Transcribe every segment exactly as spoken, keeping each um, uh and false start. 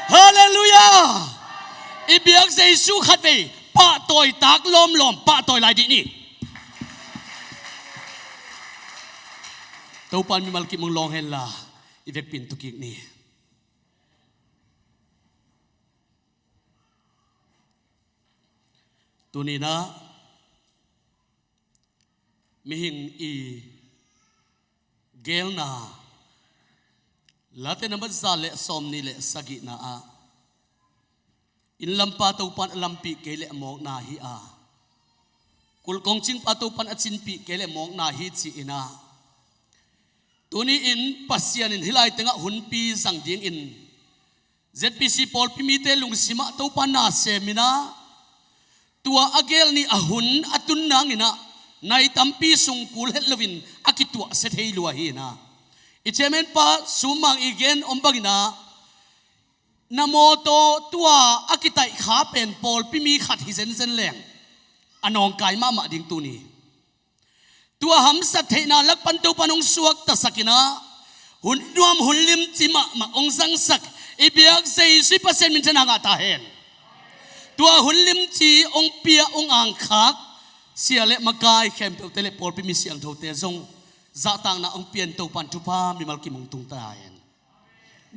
Halleluiah! I biak Jesu khatvei pahtawi tak lawmlawm pahtawi lai dih ni. Topan mimal kim hong lawng henla i vekpi in tukik ni. Tuninah mihing i gelna Late na mat za le sawm nih le sagihna ah, inn lampa Topan a lampih kei le a mawkna hi a, kulh kongcingpa Topan a cinpih kei le mawkna hi ci-in ah, tuni in Pasian in hih lai tengah hunpi zang dingin Z P C pawlpi mite lungsimah Topa na semin ah, tua a gel nih a hun a tun nangin ah, nai tampi sung kul het loin a kituahsia thei lua hi in ah, i chairman pa Sum Mang i gen om bangin ah, na mawtaw tua a kitaih kha pen pawlpi mi khat hi zenzen leng a nawngkai mahmah ding tuni. Tua hamsat theihna lak pan Topan hong suaktasak in ah, hun nuam hun limci mahmah hong zangsak i biak Jesu i Pasian minthanna ngah ta hen. Tua hun limci hong pia hong angkhak sia le makai khempeuhte le pawlpi mi siangthote zong zahtakna hong pian Topan thupha mimal kim hong tung ta hen.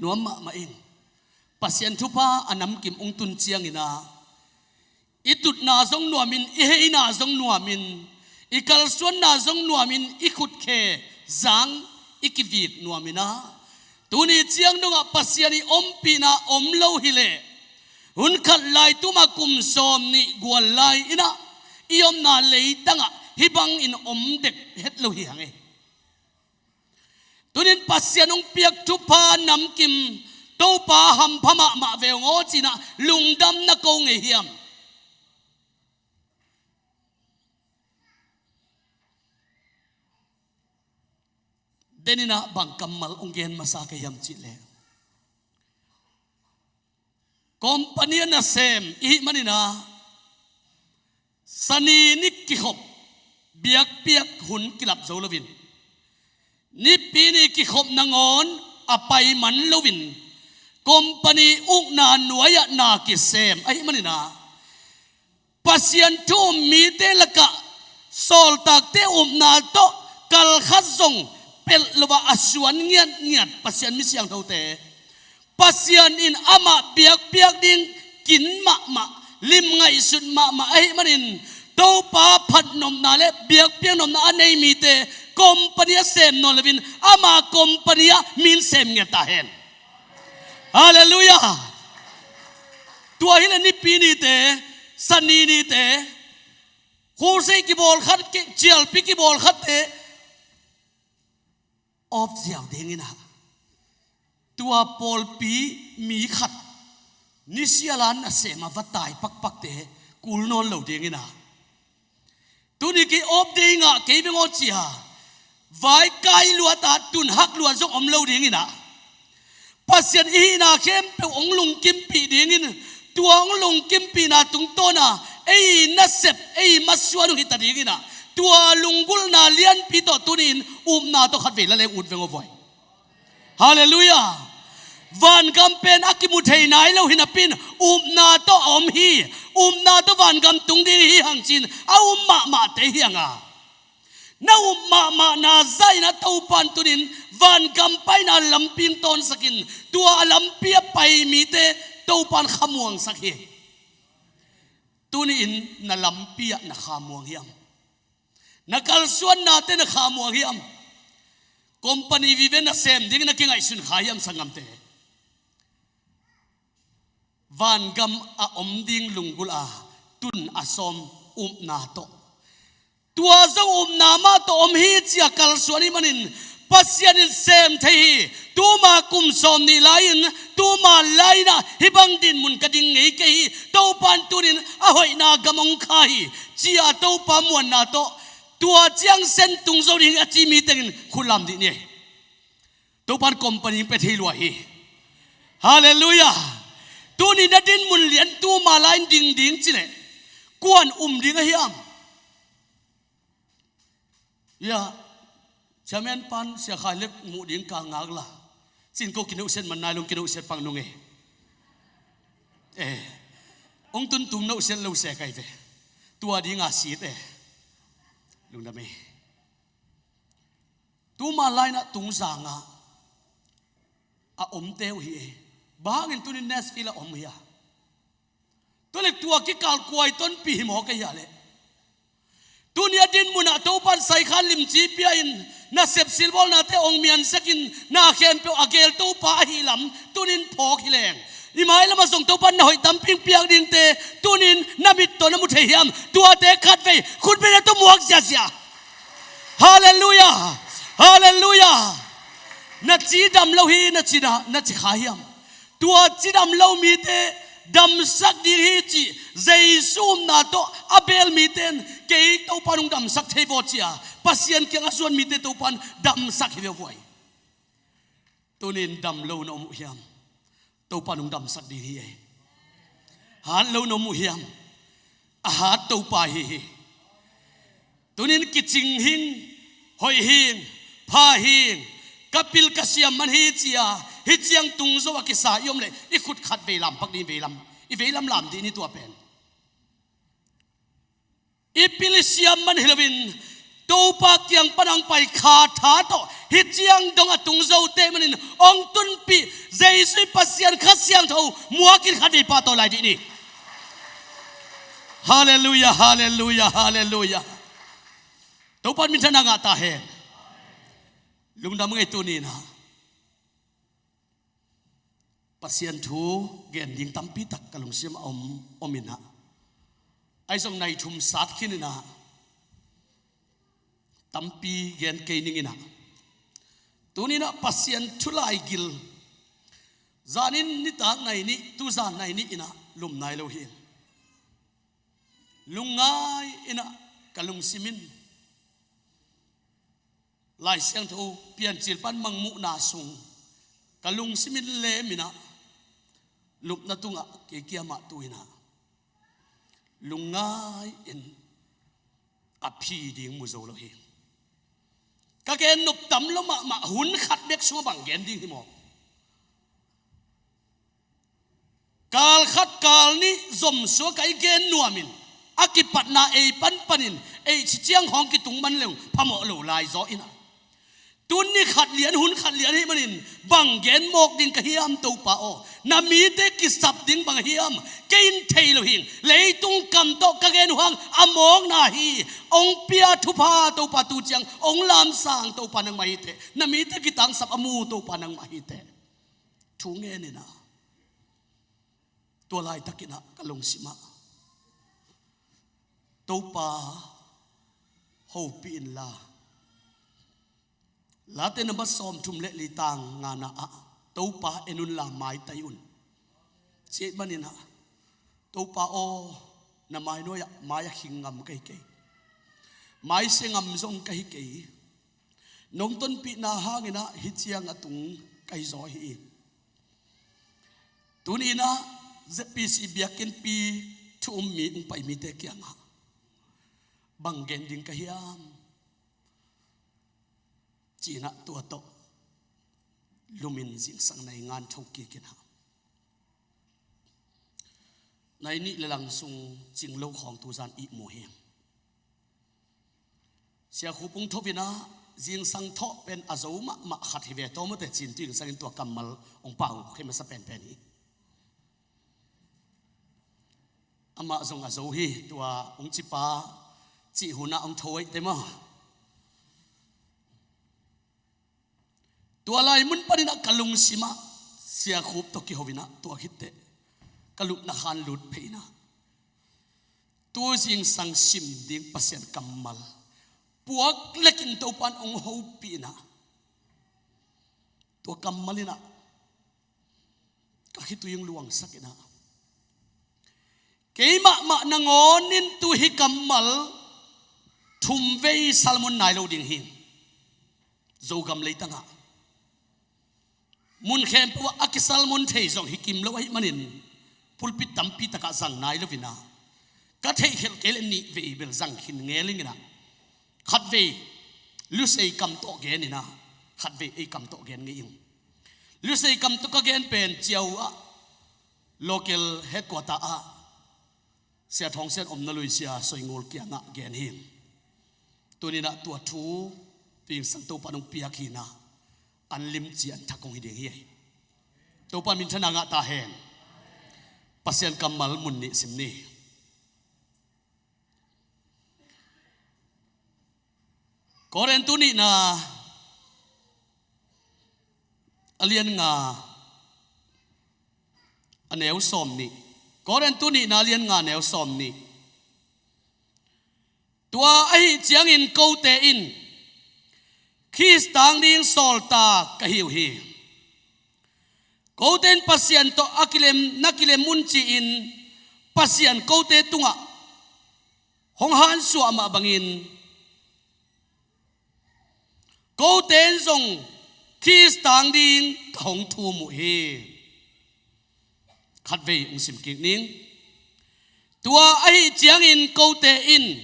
Nuam mahmah ing. Pasian thupha a namkim hong tun ciangin ah, i tutna zong nuamin, i heina zong nuamin, i kalsuanna zong nuamin, i khutkhe zang i kivik nuamin ah, tuni ciang dongah Pasian i ompihna om lo hileh, hun khat lai tuma kum sawm nih gual lai in ah, i omna leitangah hih bangin om dek het lo hi hang e. Tunin Pasian hong piak thupha namkim Topa hampha mahmah ve hong aw ci-in ah lungdam na ko ngei hiam? Denin ah bang kammal hong gen masa ka hiam cih leh, company a nasem i hih manin ah, Sani ni kikhop biakpiak hun kilap zo loin, Nipi ni kikhop nangawn a pai man loin, company ukna nuai-ah na kisem ahih manin ah, Pasian thu um mite lakah sawltakte upna tawh kalkhat zong pelh lo-ah a suan ngiatngiat Pasian mi siangthote, Pasian in amah biakpiak ding kin mahmah, lim ngaihsut mahmah ahih manin, Topa phatnopna le biakpiak nopna a nei mite company a sem nawn loin, ama company ah mi in sem ngiat ta hen. Halleluiah. Tua hileh Nipi nite, Sani nite, crusade kibawl khat, ki-, cialpi kibawl khatte off ziau dingin ah, tua pawlpi mi khat nisiala nasem a va tai pakpakte kul nawn lo dingin ah, tuni kei off day ngah kei veng aw ci-a vai kai luat a tun hak luat zong om lo dingin ah, Pasian i hihna khempeuh hong lungkimpih dingin, tua hong lungkimpihna tungtawna ei nasep, ei masuan uh hita dingin ah, tua lunggulhna lianpi tawh tuni-in upna tawh khatvei la leng ut veng aw voi. Halleluiah. Vangam pen a kimu thei nai lo hi napi-in, upna tawh a om hi. Upna tawh vangam tung ding hi hang ci-in a um mahmahte hi hang a, na up mahmahna zah in ah Topa in tuni-in vangam paina lampi hong tawnsakin, tua a lampi a pai mite Topa in khamuangsak hi. Tuni-in na lampi ah na khamuang hiam? Na kalsuannate na khamuang hiam? Company vive nasem dingin na kingaihsun kha hiam sanggamte? Vangam a om ding lunggulh a tun a sawm upna tawh, tua zong upna mah tawh om hi ci-a kalsuan ahih manin, Pasian in sem thei hi. Tuma kum sawm nih lai-in, tuma lai-in ah hih bang dinmun ka ding ngei kei hi. Topa in tuni-in a hoihna gam hong kha hi, ci-a Topa muanna tawh tua ciang sen tung zo ding a ci mi tengin khut lam dih ni. Topa in company hong pia thei lua hi. Halleluiah. Tuni na dinmun lian tuma lai-in ding ding ci leh, kua'n um ding a hiam? Ya, chairman pan Sia Khai lek muh ding ka ngak la, cin ko kineuhsiat man nai lo, kineuhsiat pang nung e. Eh, hong tun tum no siat lo se kai ve. Tua dinga sit e. Lungdam e. Tuma lainah tungzangah a omte uh hi e. Bang hangin tunin Nashville a om hi a? Tua le tua kikal kuai tonpi hi maw ka hia leh? Tuni a din munah Topan saikhan limci pia in nasep silbawlnate ong miansekin na khempeuh a geel Topa ahi lam tunin phawk hi leng. I mai lamah zong Topan na hoih tampi piak dingte tunin na mit tawh na mu thei hiam? Tuate khatvei khutbetna tawh muak ziazia. Halleluiah. Halleluiah. Na cidam lo hi na cina na cikha hiam? Tua cidam lo mite damsak ding hi cih Jesu umna tawh a beel mite in kei Topan hong damsak thei vaw cia Pasian kiang a zuan mite Topan damsak hi ve vuai. Tunin dam lo na om uh hiam? Topan hong damsak ding hi ei. Hat lo na om uh hiam? A hat Topa hi hi. Tunin kicing hing, hoih hing, pha hing, ka pil ka siam man hi cia, hi ciang tung zo a kisa i om leh i khut khat veilam pak ding veilam, i veilam lam dih ni tua pen. I pil i siam man hi loin Topa kiang pan ang pai kha tha tawh hi ciang dong a tung zote manin ong tunpih Jesu i Pasian Kha Siangtho muakin khat vei pa tawh lai dih ni. Halleluiah, halleluiah, halleluiah. Topan minthanna ngah ta hen. Lungdam ngei tuninah Pasian thu gen ding tampi tak ka lungsim a om, om inah. Ahi zong nai thum sat khin inah tampi gen kei ning inah. Tuninah Pasian thu lai gil zanin nitak nai nih, tuzan nai nih inah lum nai lo hi. Lungngai inah ka lungsim in Lai Siangtho Piancil pan mangmuhna sung ka lungsim in lem inah lupna tungah kei kiamah tu inah lungngai in a phi ding mu zo lo hi. Ka gen nop tam lo mahmah hun khat bek sungah bang gen ding hi maw? Kal khat kal nih zomsua ka i gen nuamin a kipatna ei panpanin ei ci ciang hong kitung man leng phamawh lo lai zaw inah. Tun ni khat lian hun khat lian hi manin bang gen mawk ding ka hiam Topa aw? Na mite kisap ding bang hiam? Kei in thei lo hing. Leitung kam tawh ka gen uh hang a mawkna hi. Ong pia thupha Topa tu ciang ong lamsang Topa nangmah hi teh. Na mite kitangsap a mu Topa nangmah hi teh. Thu ngen inah tua laitakinah ka lungsimah Topa hopih inla Late namba sawmthum le li tang ngana ah Topa en unla maitai un. Cih maninah Topa aw na mai nuai-ah mai a khing ngam ka hi kei. Mai sia ngam zong ka hi kei. Nong tonpihna hanginah hi ciang a tung ka hi zaw hi. Tuninah Z P C biakinnpi thu um mi ung pai mite kiangah bang gen ding ka hiam? Cinah tua tawh lumin zingsang nai ngan tho kikinah nai nih le lang sung cing lo khawng tuzan ihmu hi. Siakhu pung tho inah zingsang thawh pen a zo mahmah khat hi ve tawh mawte cin tu zingsangin tua kammal ong pau khe masa penpen hi. Amah zong a zo hi tua ong cipa cih hunah ong tho aihte maw? Tua lai mun paninah ka lungsimah siakhup tawh kiho inah tua khitteh ka lupna khan lut phei inah tu zingsang sim ding Pasian kammal puak lekin Topan ong hopih inah tua kammal inah ka khitui ong luangsak inah keimahmah nangawnin tu hi kammal thumvei salmon nai lo ding hi. Zogam leitangah mun khempeuh ah a kisalmon thei zong hi kim lo ahih manin pulpit tampi takah zang nai lo inah ka theihkhelh kei le nih vei bel zang khin ngel ing inah khatvei lusei kam tawh gen inah khatvei ei kam tawh gen ngei ing. Lusei kam tawh ka gen pen ciau ah Local headquarter ah Sia Thawng Sian omna lui Sia Soi Ngul kiangah gen hi. Tuni-in ah tua thu Pingsang Topa nong piak hi-in ah an limci an thak kong hi ding hi. Topa minthanna ngah ta hen. Pasian kammal mun nih sim ni. Korintu nihna a lian nga a neu sawm nih. Korintu nihna a lian nga a neu sawm nih. Tua ahih ciangin kote in Khrist tang ding sawltak ka hi uh hi. Kote in Pasian tawh a kilem, na kilem un ci-in Pasian kote tungah hong hansuah mah bangin kote in zong Khrist tang ding ka hong thum uh hi. Khatvei hong sim kik ning. Tua ahih ciangin kote in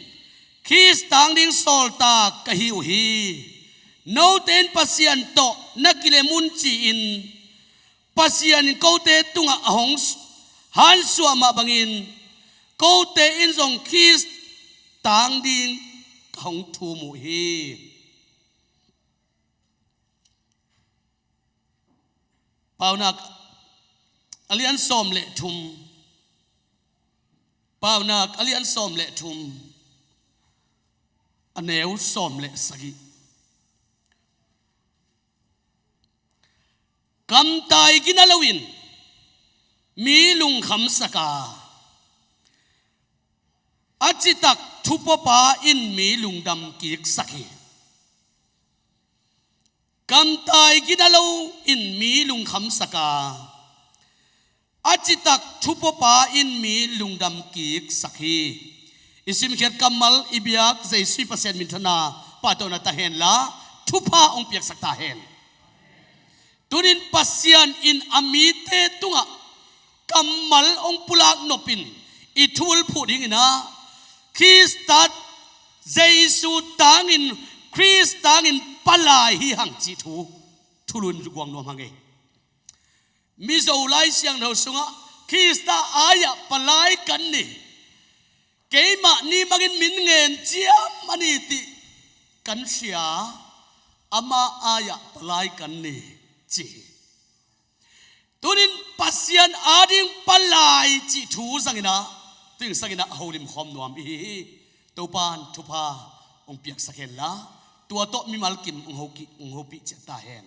Khrist tang ding sawltak ka hi uh hi. Note in Pasian tawh na kilem un ci-in Pasian in kote tungah a hong s-, hansuah mah bangin kote in zong Khrist tang ding ka hong thum uh hi. Paunak a lian sawm le thum. Paunak a lian sawm le thum a neu sawm le sagih. Kamtai gina loin mi lungkhamsak a, a citak thupuapa in mi lungdam kiksak hi. Kamtai gina loin mi lungkhamsak a, a citak thupuapa in mi lungdam kiksak hi. I simkhiat kammal i biak Jesu i Pasian minthanna pahtawina ta henla thupha hong piaksak ta hen. Tunin Pasian in a mite tungah kammal hong pulak nopin i thul phuh dingin ah Khrista Jesu tangin, Khrist tangin palai hi hang cih thu thulun guang nuam hang ei. Mizo Lai Siangtho sungah Khrista ai-ah palai kan ni. Keimah ni mangin min ngen ciam a ni ti kan hria, ama ai-ah palai kan ni ci hi. Tunin Pasian ading palai cih thu zangin ah, tuingsangin ah holim khawm nuam i hi hi. Topan thupha hong piaksak henla tua tawh mimal kim hong hopih, hong hopih ciat ta hen.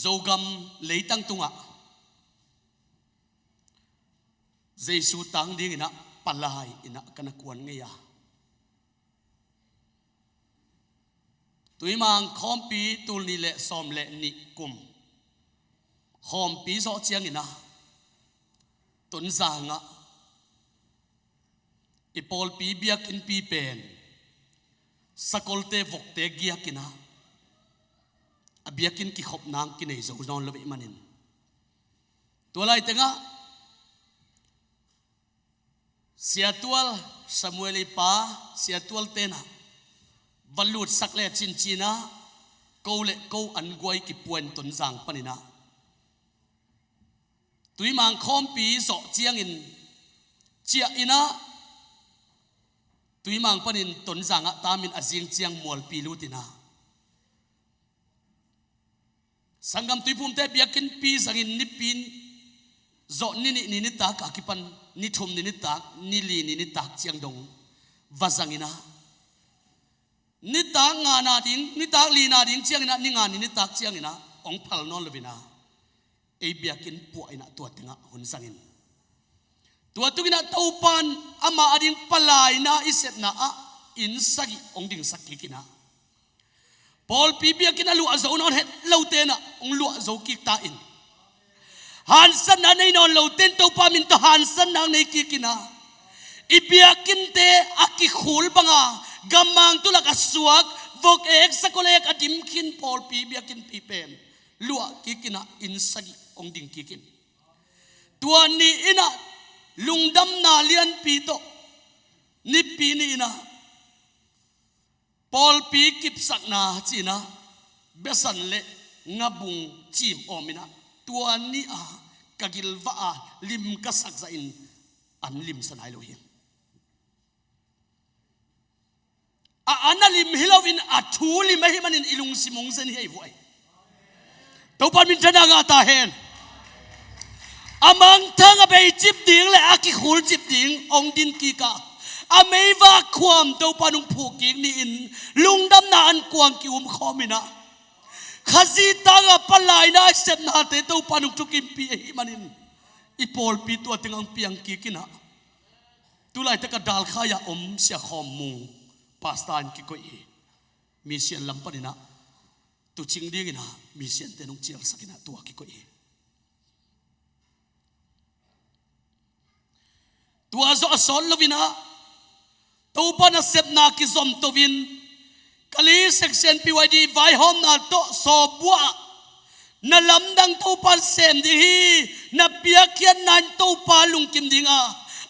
Zogam leitang tungah Jesu tang dingin ah palai in ah ka na kuan ngei a. Tuimang khawmpi tul nih le sawm le nih kum khawmpi zawh ciangin ah Tonzang ah i pawlpi biakinnpi pen sakolte vokte giakin ah a biakinn kikhop nang kinei zo nawn lo ahih manin, tua lai tengah Sia Tual, Samuel i pa Sia Tual tenah va lutsak le cincin ah ko le ko an guai kipuan Tonzang panin ah Tuimang khawmpi zawh ciangin ciah in ah Tuimang panin Tonzang ah tamin a zing ciang Mualpi lut in ah Sangam Tuiphumte biakinnpi zangin nipi zawh ni nih ni nitak a kipan ni thum ni nitak, ni li ni nitak ciang dong va zang in ah nitak nga na ding, nitak li na ding ciangin ah ni nga ni nitak ciangin ah hong phal nawn lo in ah ei biakinn puah in ah tua tengah hun zangin, tua tungin ah Topan ama ading palaina i sepna ah inn sagih hong dingsak kik in ah pawlpi biakinn a luah zo nawn het lote in ah hong luah zo kik ta in, hansatna nei nawn lote in Topa min tawh hansatna hong nei kik in ah i biakinnte a kikhul banga gammang tulak a suak vok ek sakol ek a dim khin pawlpi biakinnpi pen luah kik in ah inn sagih hong ding kik in, tua ni in ah lungdamna lianpi tawh nipi ni in ah pawlpi kipsakna ci in ah Besan le ngabung cim awm in ah, tua ni-a ka gilvah a lim ka sak zahin an limsa nai lo hi. A an a lim hi loin a thu lim ahih manin i lungsim hong zen hi ei vuai. Topa minthanna ngah ta hen. A mangthang a beicip ding le a kikhulcip ding hong din kik a, a meivak khuam Topa nung phuk kik ni-in lungdamna an kuang ki-um khawm in ah, Khazih tangah palaina i sepnate Topa nung thukimpih ahih manin i pawlpi tua tengah hong piang kik in ah, tulaitak a Dalkhai a om Sia Khawm Mung pastor in kikoih hi. Mission lam panin ah tuucing dingin ah missionte nong cialsak in ah tua kikoih hi. Tua zawh a sawt loin ah, Topa nasepna kizom to-in, Kali section P Y D vaihawmna tawh sawbuah ah, na lamdang Topa sem ding hi. Na piakkhiatna in Topa lungkim ding a,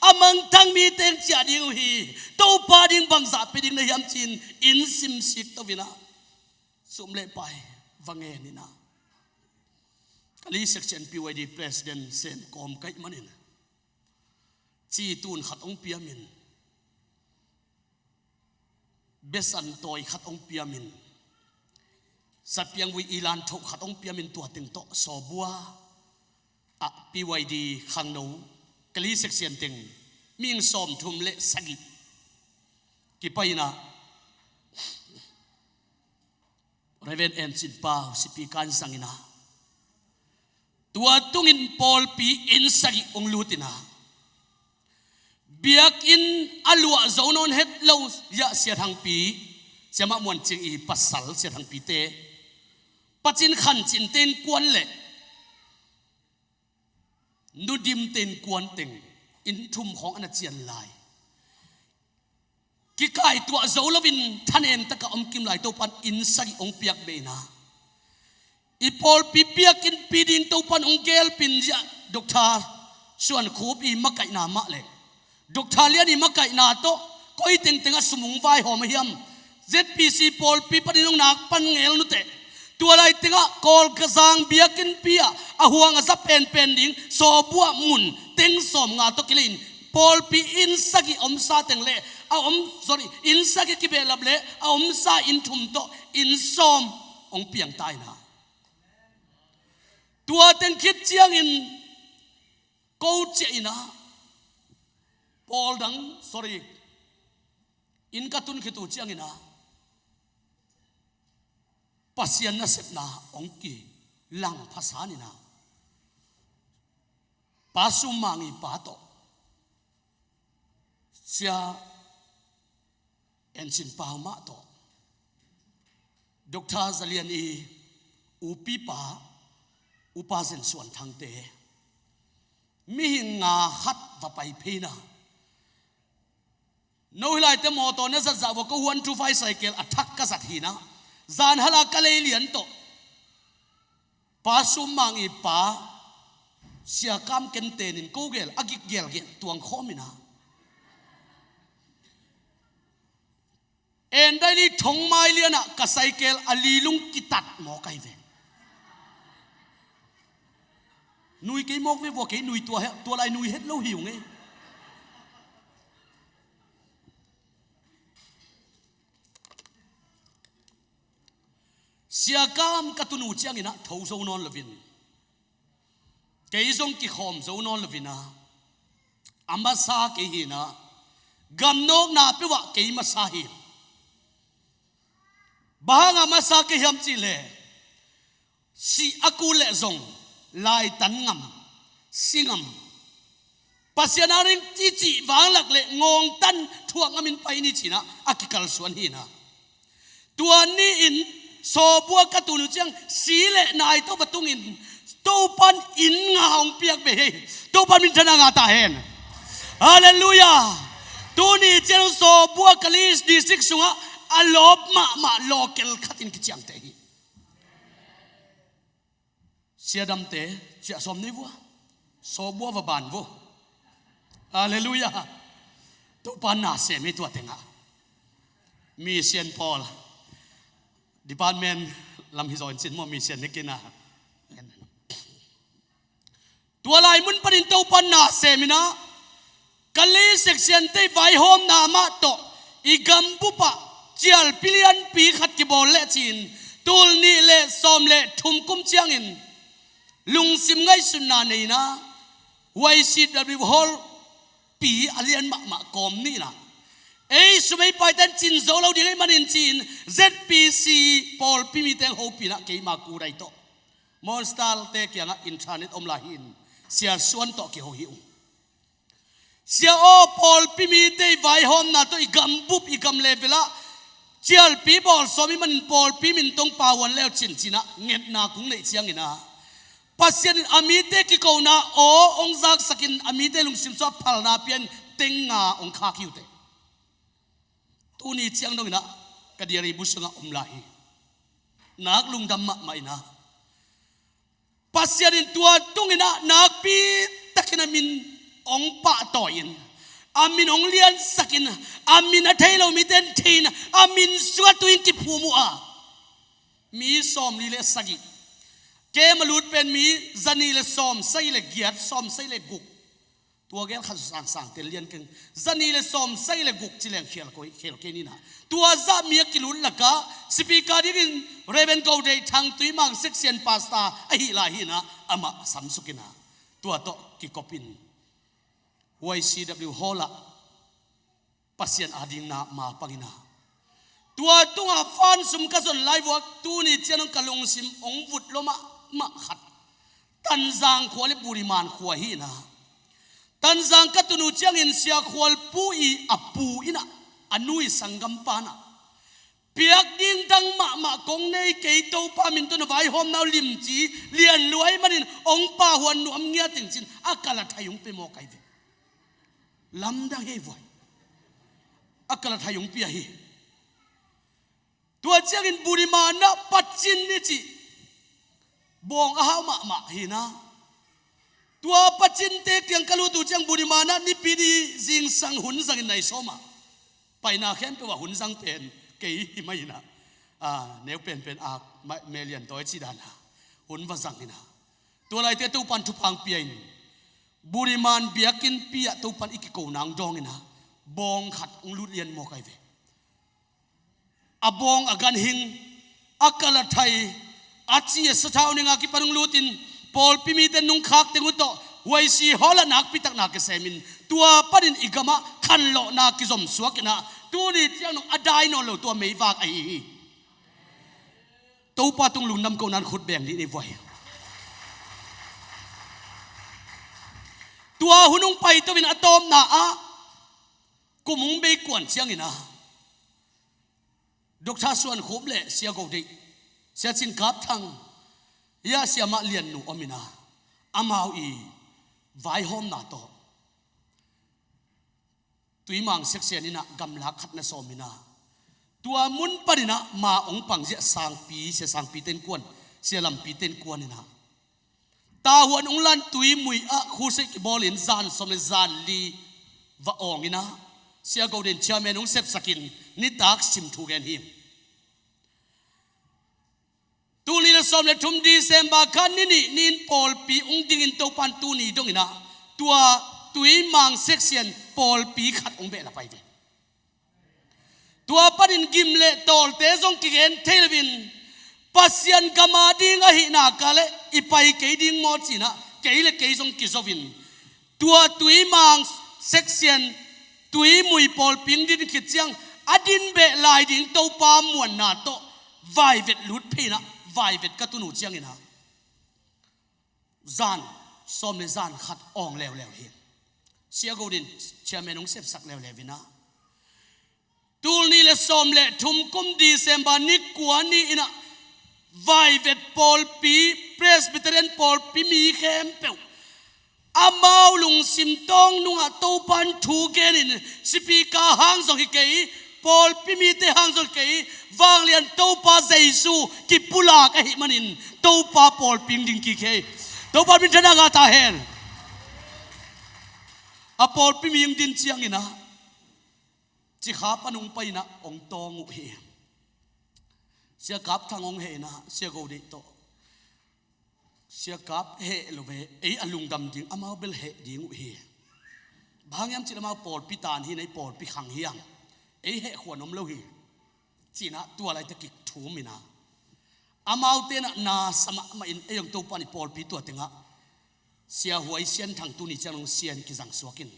a mangthang mite hong ciah ding uh hi. Topa ding bangzah pia ding na hiam ci-in inn simsik to-in ah, sum le pai va ngen in ah, Kali section P Y D president sem kawm ka hih manin, ci tun khat hong piamin, besan tawi khat hong piamin, sapiang vui ilan thoh khat hong piamin, tua teng tawh sawbuah ah P Y D khangno Kali section teng mihing sawmthum le sagih kipai in ah, Reverend En Cin Pau sipi kan sang in ah, tua tungin pawlpi inn sagih hong lut in ah, biakinn a luah zo nawn het lo, ya, Sia Thangpi, Sia Mah Muan Cing i pasal Sia Thangpite, Pa Cin Khan Cinte innkuan le Nu Dimte innkuan teng inn thum khawng a na cian lai. Kikaituah zo loin thanem taka om kim lai Topan inn sagih hong piak beh in ah, i pawlpi biakinnpi ding Topan hong gelpih in, ziah Doctor Suan Khup i makaihna mah le Doctor Lian i makaihna tawh koi tengteng a sum hong vaihawm a hiam? Z P C pawlpi panin hong nak pan ngel nuteh. Tua lai tengah Kawlkazang biakinnpi ah a huang a za penpen ding sawbuah mun teng sawmnga tawh kilei in, pawlpi inn sagih a omsa teng le a om, sorry, inn sagih kibehlap le a omsa inn thum tawh inn sawm hong piang ta in ah, tua teng khit ciangin ko ciah in ah, pawl dang, sorry, inn ka tun khit uh ciangin ah, Pasian nasepna hong kilang phasan in ah, Pa Sum Mang i pa tawh, Sia En Cin Pau mah tawh, Doctor Za Lian i upipa, Upa Zen Suan Thangte, mihing nga khat va pai phei in ah, no hi laite mawtaw na zat zah vua, ko huan thu fai cycle a thak ka zat hi in ah, zan hala ka lei lian tawh Pa Sum Mang i pa Sia Kam Ken Ten in ko gel a gik gelgel tuang khawm in ah, En Daily Thong Mai Lian ah ka cycle a lilung kitat mawk ahi ve. Nui kei mawk ve vua, kei nui tua he, tua lai nui het lo hi ung e. Sia Kam ka tun uh ciangin ah tho zo nawn loin, kei zong kikhawm zo nawn loin ah, a masa kei hi in ah, gamnawkna peuh ah kei masa hi. Bang hang a masa kei hiam cih leh, sih a kul leh zong laitan ngam, si ngam, Pasian a ring cih vanglak le ngawngtan thuak ngamin pai ni ci-in ah a kikalsuan hi in ah, tua ni-in sawbuah ka tun uh ciang si le nai tawh va tungin Topan inn nga hong piak beh hi. Topan minthanna ngah ta hen. Halleluiah. Tuni ciang sawbuah Kali district sungah a lawp mahmah local khatin kiciamteh hi. Siadamte, ciah sawm nei vua. Sawbuah va ban vua. Halleluiah. Topa na sem hi tua tengah. Mission pawl, department Lam hi zaw in cin maw, mi sian ni kina. Tua lai mun panin Topan na sem in ah, Kalay section te vaihawmna mah tawh i gambup ah cialpi lianpi khat kibawl leh ci-in, tul nih le sawm le thum kum ciangin lungsim ngaihsutna nei in ah, Y C W Hall pi a lian mahmah kawm ni in ah, ei sum ei paite in cin zo lo ding ahih manin ci-in Z P C pawlpi mite hong hopih in ah, keima kudai tawh Monster te kiangah internet om lai hi in, Sia Suan tawh kiho hi ung. Sia aw, pawlpi mite vaihawmna tawh i gambup, i gam level ah cialpi bawl sawm ahih manin pawlpi min tawh hong pau un leu cin, ci-in ah ngetna kong neih ciangin ah, Pasian in a mite kikona aw hong zaksak in, a mite lungsim sungah phalna pia in teng nga hong khak hi uh teh. Tuni ciang dong in ah ka diary bu sungah om lai hi. Nak lungdam mahmah in ah, Pasian in tua tung in ah nakpi takin a min hong pahtawi in, a min hong liansak in, a min a thei lo mite in thei in, a min sungah tu-in kiphum uh a, mi sawmli le sagih, kem a lut pen mi zanih le sawmsagih le giat, sawmsagih le guk. Tua gel khat sangsang tel lian keng. Zanih le sawmsagih le guk ci leng khial kei, khial kei ni in ah, tua zah mi a kilut lakah speaker dingin Reverend Go Deih Thang, Tuimang section pastor ahih lai hi in ah, amah a samsuk in ah, tua tawh kikop in Y C W Hall ah Pasian adingna ma pang in ah, tua tungah fan sum ka zon lai vuak, tuni ciang dong ka lungsim hong vut lua mahmah khat Tanzang khua le Budiman khua hi in ah, Tanzang ka tun uh ciangin Sia Khual Pu i a pu in ah, a nu i sanggampa in ah, piak ding dang mahmah kong nei kei, Topa min tawh na vaihawmna uh limci lian lua ahih manin hong pau un, nuam ngiat ing, ci-in a kalathai hong pia mawk ahi ve. Lamdang hi ei vuai. A kalathai hong pia hi. Tua ciangin Budiman ah Pacin i cih bawng a hau mahmah hi in ah, tua Pacin te kiang ka lut uh ciang Budiman ah Nipi ni zingsang hun zangin nai sawm ah, paina khempeuh ah hun zang pen kei hi mah in ah, a, neu penpen a ma-, melian tawi ci dan a hun va zang in ah, tua laite Topan thupha hong pia in, Budiman biakinnpi ah Topan i kikona hong dawng in ah, bawng khat hong lut lian mawk ahi ve. A bawng a ganhing, a kalathai, a ci a sathau ning a kipan hong lut in, pawlpi mite nungkhak teng uh tawh Y C Hall ah nakpi takin na kisem in, tua panin i gamah khanlawhna kizom suak in ah, tuni ciang dong a dai nawn lo tua meivak ahi hi. Topa tung lungdam kohna in khut beng dih ni ei vuai. Tua hun hong paito in a tawpna ah kum hong bei kuan ciangin ah, Doctor Suan Khup le Sia Go Deih, Sia Cin Kap Thang, ya Sia Mah Lian Nu om in ah, amau i vaihawmna tawh Tuimang section in ah gamlak khat na sawm in ah, tua mun panin ah ma hong pang ziah Sangpi, Sia Sangpi te in kuan, Sia Lampi te in kuan in ah, tahuan hong lan Tuimui ah khusei kibawl in zan sawm le zan li va awng in ah, Sia Go Deih in chairman hong sepsak in nitak sim thu gen hi. Tul nih le sawm le thum December kha ni nih ni-in pawlpi hong dingin Topan tuni dong in ah, tua Tuimang section pawlpi khat hong behlap ahi ve. Tua panin gim le tawlte zong kigen thei loin, Pasian gam a ding ahihna ka leh i pai kei ding maw ci-in ah, kei le kei zong kizo in, tua Tuimang section, Tuimui pawlpi hong din khit ciang, a din beh lai ding Topa muanna tawh vaivet lut phei in ah, vaivet ka tun uh ciangin ah, zan sawm le zan khat awng leuleu hi. Sia Go Deih in chairman hong sepsak leuleu in ah, tul nih le sawm le thum kum December ni kua ni-in ah, vaivet pawlpi, Presbyterian pawlpi mi khempeuh, amau lungsim tawng nungah Topan thu genin, speaker hang zong hi kei, pawlpi mite hang zong hi kei, vanglian Topa Jesu kipulak ahih manin Topa pawlpi hong ding kik hi. Topa minthanna ngah ta hen. A pawlpi mi hong din ciangin ah, Cikha pan hong pai in ah hong tawng uh hi. Sia Kap Thang hong heh in ah, Sia Go Deih tawh, Sia Kap heh lo ve, ei a lungdam ding, amau bel heh ding uh hi. Bang hang hiam cih leh amau pawlpi tan hi, ei pawlpi khang hi hang, ei heh khuan om lo hi, ci-in ah tua laitak kik thum in ah, amaute in ah na sa mahmah in, ei zong Topa in i pawlpi tua teng ah Sia Huai Sian Thang, tuni ciang hong Sian kizang suak in,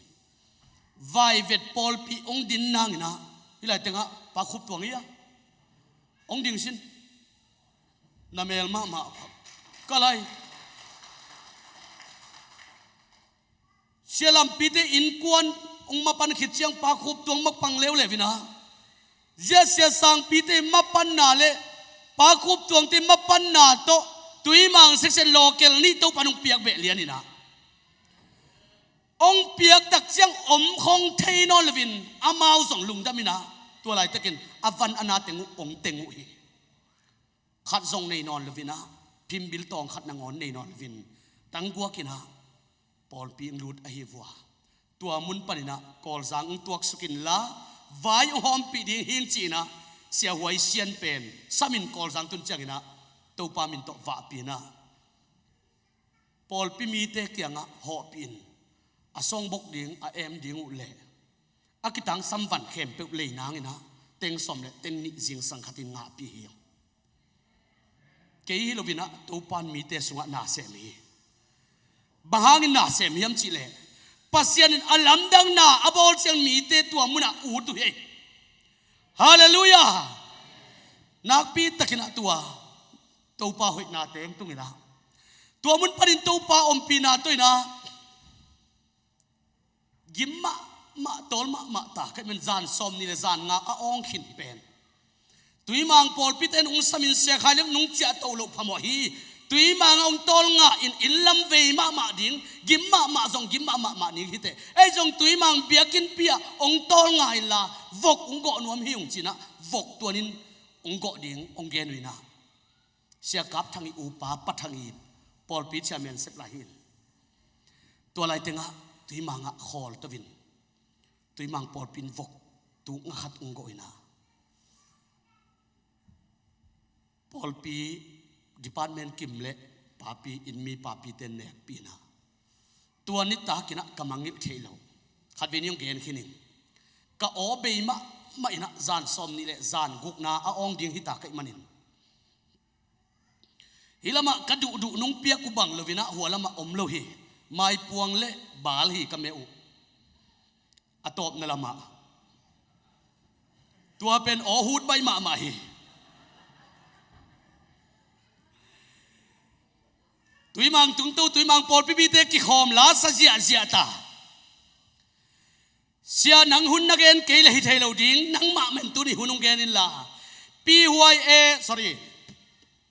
Vaivet pawlpi hong din nang in ah, hih lai teng ah Pa Khup Tuang hi a, hong ding sin. Na mel mahmah ka lai. Sia Lampite innkuan hong mapan khit ciang Pa Khup Tuang mapang leuleu in ah, zia Sia Sangpite mapanna le Pa Khup Tuangte mapanna tawh Tuimang section local nih Topa in hong piak beh lian in ah, hong piak tak ciang om khong thei nawn lo in, amau zong lungdam in ah, tua laitakin a van a na teng uh hong teng uh hi. Khat zong nei nawn lo in ah, phimbil tawng khat nangawn nei nawn lo in, tangguak in ah pawlpi hong lut ahi vua. Tua mun panin ah Kawlzang hong tuaksuk inla, vai hong hawmpih ding hi ing ci-in ah Sia Huai Sian pen sam in Kawlzang tun ciangin ah Topa min tawh vahpih in ah, pawlpi mite kiangah hawhpih in, a songbok ding, a em ding uh le a kitangsam van khempeuh lei nang in ah, teng sawm le teng nih zingsang khatin ngahpih hi. Kei hi lo in ah Topa in mite sungah na sem hi. Bang hangin na sem hiam cih leh, Pasian in a lamdang na a bawl ciang mite tua munah ut uh hi. Halleluiah. Nakpi takin ah tua Topa hoihna teng tung in ah, tua mun panin Topa ompihna tawh in ah, gim mahmah, tawl mahmah ta ka hih man, zan sawmnih le zan nga a awng khin pen Tuimang pawlpite in hong sam in, Sia Khai Lian nong ciahtoh loh phamawh hi. Tuimang ah hong tawlngah in, inn lam vei mahmah ding, gim mahmah zong gim mahmah mah ding hi teh, ei zong Tuimang biakinnpi ah hong tawlngah inla, vok hong gawh nuam hi ung ci-in ah, vok tuanin hong gawh ding hong gen uh in ah, Sia Kap Thang i upa Pa Thang i pawlpi chairman sep lai hi in, tua lai teng ah Tuimang ah khawl to in, Tuimang pawlpi in vok tuk nga khat hong gawh in ah, pawlpi department kim le papi, inn mi papite nekpih in ah, tua nitak in ah ka mangngilh theih loh khatvei nih hong gen khin ing. Ka aw bei mahmah in ah, zan sawmnih le zan gukna a awng ding hi ta ka hih manin, hih lamah ka duhduh nong piak uh bang lo in ah hua lamah om lo hi. Maipuang le Bal hi ka meh uh. A tawpna lamah tua pen aw hut baih mahmah hi. Tuimang tungto, Tuimang pawlpi mite kikhawm la sa ziahziah ta. Sia, nang hun na gen kei leh hi thei lo ding, nangmah men tuni hun hong gen inla. P Y A, sorry,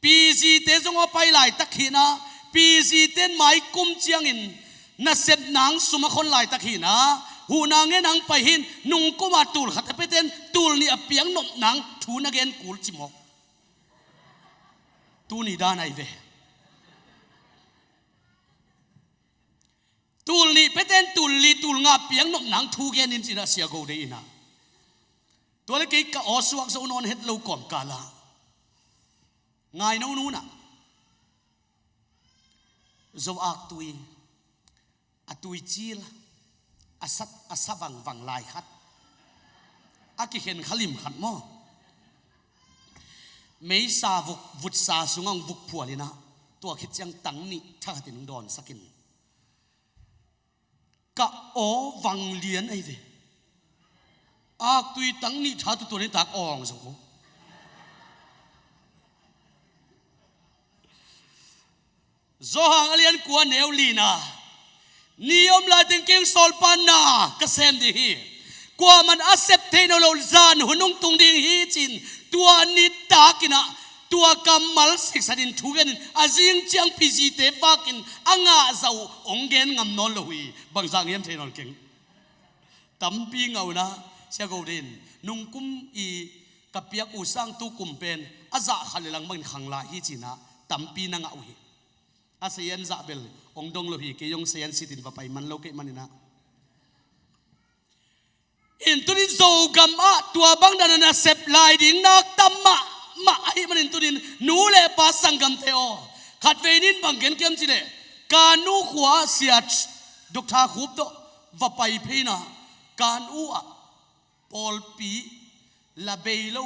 P Z te zong a pai laitak hi in ah, P Z ten mai kum ciangin nasep nang sum a khon laitak hi in ah, huhna ngen hong pai hi in, nung kum a tul khat a pia ten tul nih a piak nop nang thu na gen kul ci mawk. Tuni dan ahi ve. Tul nih pia ten tul li, tul nga piak nop nang thu gen in ci-in ah Sia Go Deih in ah. Tua le kei ka aw suak zo nawn het lo kawmkal ah, ngai no nu in ah, Zo aktui, a tui cil, a sat, a sa vangvang lai khat, a kikhen kha lim khat maw, meisa vuk, vutsa sungah hong vuk phual in ah, tua khit ciang tang nih tha khatin hong dawnsak in, ka aw vang lian ahi ve. Aktui tang nih tha tutuan in tak awng zo ko. Johan a lian kua neu lina, ni om lai teng kei hong sawlpa na ka sem ding hi. Kuaman a sep thei nawn lo zan hun hong tung ding hi ci-in, tua nitak in ah, tua kammal siksan in thu gen in, a zing ciang P Z te vak in a ngah zah uh hong gen ngam nawn lo hi. Bangzah ngiam thei nawn keng. Tampi ngah uh in ah, Sia Go Deih in, nung kum i ka piak uh sang tu kum pen a zah khat le lang bangin khang lai hi ci-in ah, tampi na ngah uh hi. A sayan zah bel hong dong lo hi, kei hong sayan sitin va pai man lo kei man in ah. In tuni Zogam ah tua bang dan a nasep lai ding nak tam mah mah ahih manin tunin nu le pa sanggamte aw, khatvei nin bang gen kiam cileh, ka nu khua siat Dr. Khup tawh va pai phei inah, ka nu ah pawlpi la bei lo,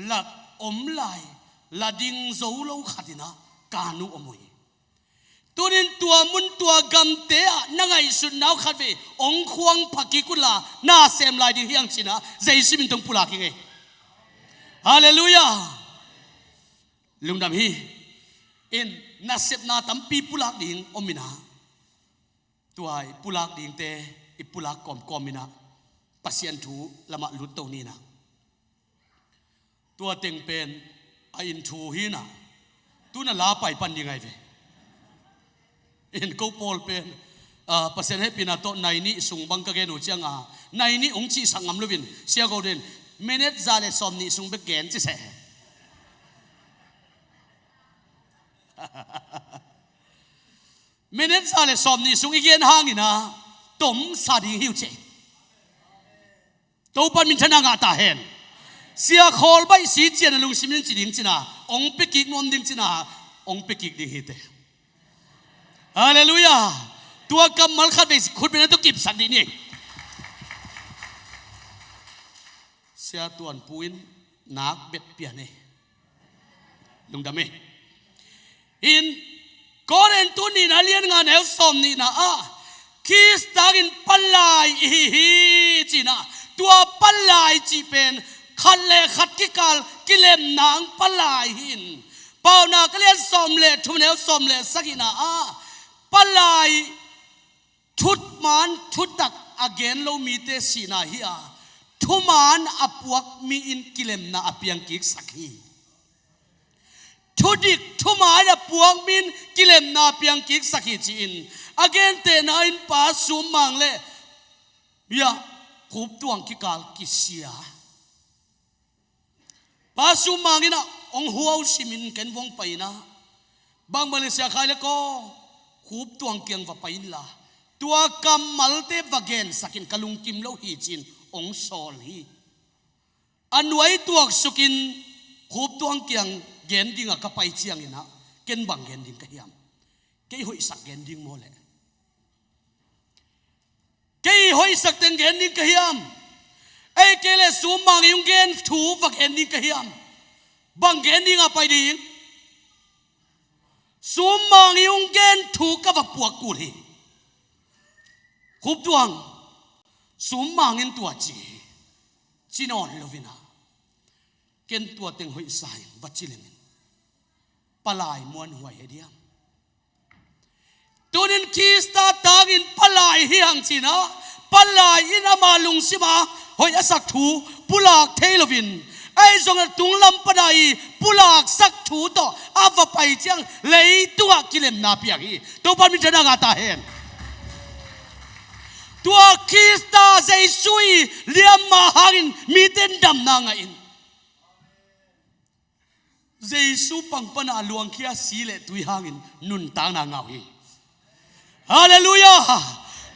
la om lai, la ding zo lo khat inah ka nu om uh hi. Tunin tua mun tua gamte ah na ngaihsutna uh khatvei ong khuang pha kik unla, na sem lai ding hi hang cinah Jesu min tawh pulak hi ngei. Halleluiah. Lungdam hi. In nasepna tampi pulak ding om inah, tua i pulak dingte i pulak kawmkawm inah Pasian thu lamah lutto ni inah. Tua teng pen a inn thu hi inah, tu-in a la pai pan ding ahi ve. In ko pawl pen, ah, Pasian hehpihna tawh nai nih sung bang ka gen uh cianga, nai nih hong cihsak ngam loin sia ko den, minute za le sawm nih sung bek gen ci seh. Minute za le sawm nih sung i gen hang inah tomsa ding hi uh ceh. Topa minthanna ngah ta hen. Sia Khawl Baih Sii Cian a lungsim in ci ding cinah, ong pia kik nuam ding cinah, ong pia kik ding hi teh. Halleluiah. Tua kammal khatvei khutbetna tawh kipsak dih ni. Sia Tuan Pu in nak bet pia ni. Lungdam hi. In Korin tu nihna lian nga neu sawm nihna ah, Khrist tangin palai i hi hi cinah, tua palai cih pen khat le khat kikal kilemna ang palai hi in. Paunak a lian sawm le thum neu sawm le sagihna ah, palai thuman thutak a gen lo mite sihna hi a, thuman a puak mi in kilemna a piangkiksak hi. Thudik thuman a puak mi in kilemna a piangkiksak hi ci-in, a gentehna in Pa Sum Mang le, ya, Khup Tuang kikal kisia. Pa Sum Mang inah ong huau simin ken vong pai inah, bang Malaysia khai le ko, Khup Tuang kiang va pai inla, tua kammalte va gensakin ka lungkim lo hi ci-in ong sawl hi. A nuai tuaksukin Khup Tuang kiang gen dinga ka pai ciang inah, ken bang gen ding ka hiam? Kei hoihsak gen ding maw leh? Kei hoihsak teng gen ding ka hiam? Ei kei le Sum Mang i hong gen thu va gen ding ka hiam? Bang gen ding a pai ding? Sum Mang i hong gen thu ka va puak kul hi. Khup Tuang, Sum Mang in tua ci hi, ci nawn lo inah, ken tua teng hoihsa in va ci lengin, palai muanhuai hi diam? Tunin Khrist tangin palai hi hang cinah, palai in ama lungsim a hoih a sak thu pulak thei loin, ahi zongin a tunglam pana i pulaksak thu tawh a va pai ciang leitungah kilemna piang hi. Topa minthanna ngah ta hen. Tua Khrist Jesu i liamma hangin mite in damna ngah in. Jesu pang pana a luangkhia si le tui hangin nuntakna ngah uh hi. Halleluiah.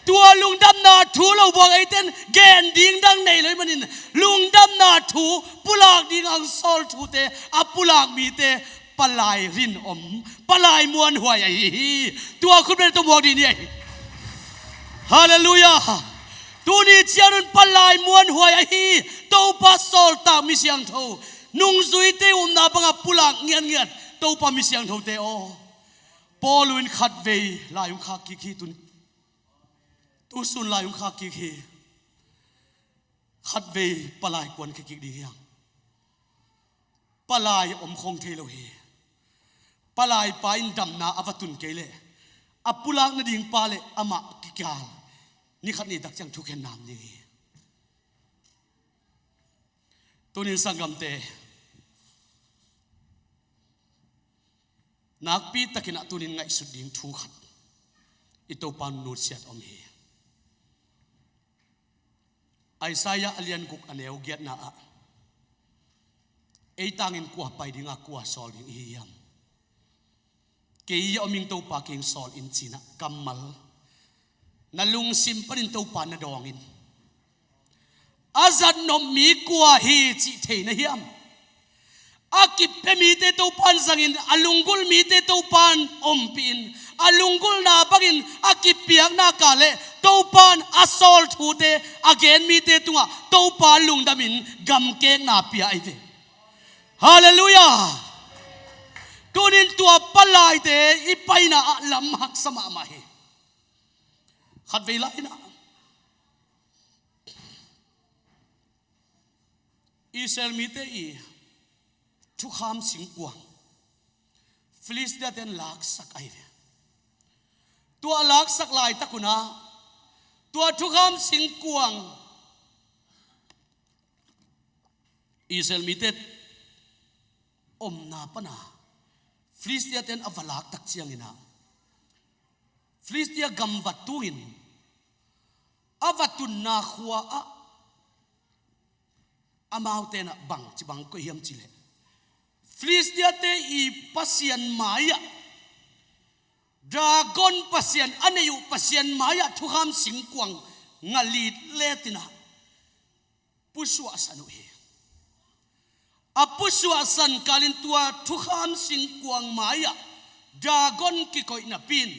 Tua lungdamna thu lo buang eiten gen ding dang nei lo ahih manin, lungdamna thu pulak ding ang sawl thute a pulak mite palai rin om, palai muanhuai ahi hi. Tua khutbetna tawh buak dih ni ahi. Halleluiah. Tuni cianun palai muanhuai ahi Topa sawltak mi siangtho, nungzuite umna banga pulak ngiatngiat Topa mi siangthote aw. Paul in khatvei lai hong khak kik hi tun. Tusun lai hong khak kik hi. Khatvei palai kuan kik ding hi hang. Palai om khong thei lo hi. Palai pa in damna a va tun kei leh, a pulak nading pa le amah kikal ni khat ni tak ciang thukhen nam ding hi. Tunin sanggamte, nakpi takin ah tunin ngaihsut ding thu khat i Topa nutsiat om hi. Isaiah a lian guk a neu giatna ah, ei tangin kua pai ding a, kua sawl ding i hi hiam? Kei a om ing Topa kiang sawl in cinah kammal na lungsim panin Topa na dawng in. A zatnop mi kua hi cih thei na hiam? A kipia mite Topan zangin, a lunggulh mite Topan ompihin, a lunggulhna bangin a kipiakna kah le Topan a sawl thute, a gen mite tungah Topa lungdamin gamkekna pia ahi ve. Halleluiah. Tunin tua palaite i paina ah lam haksa mahmah hi. Khatvei lai-in ah Israel mite i thukham singkuang Filistia-te in laksak ahi ve. Tua laksak laitak un ah tua thukham singkuang Israel mite omna pan ah Filistia-te in a va laktak ciangin ah Filistia gam va tungin a va tunna khua ah amaute in ah bangci bang koih hiam cih leh, Filistia-te i pasian mai-ah, dragon pasian, a neih uh pasian mai-ah thukham singkuang nga litlet in ah pusuahsan uh hi. A pusuahsan kalin tua thukham singkuang mai-ah dragon kikoih napi-in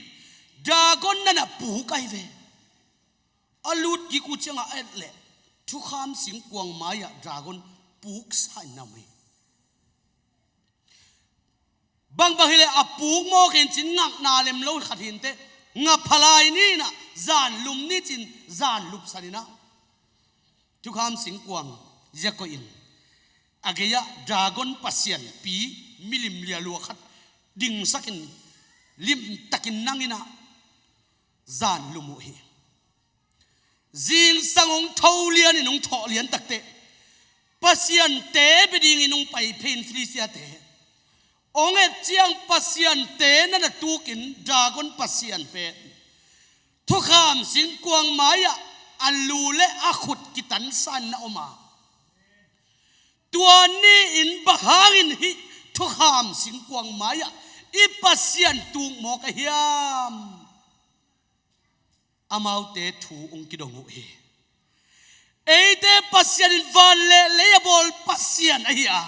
dragon na na puk ahi ve. A lut gik uh ciangah a et leh thukham singkuang mai-ah dragon puksa in na om hi. Bangbang hileh a puk mawk hi-in cin ngakna lem lo khat hi inteh, nga phalai ni in ah zan lum ni cin zan lupsan in ah thukham singkuang zia koihin a gei-ah dragon pasianpi milim lialua khat dingsakin limtakin nang in ah zan lum uh hi. Zingsang hong tho lianin hong thawh lian takteh pasiante bia dingin hong pai phei in Filistia-te hong et ciang pasiante na na tukin dragon pasian pen thukham singkuang mai-ah a lu le a khut kitansa in na om a, tua ni-in bang hangin hih thukham singkuang mai-ah i pasian tuk mawk a hiam? Amaute thu hong kidong uh hi. Eite Pasian in van le lei a bawl Pasian ahi a,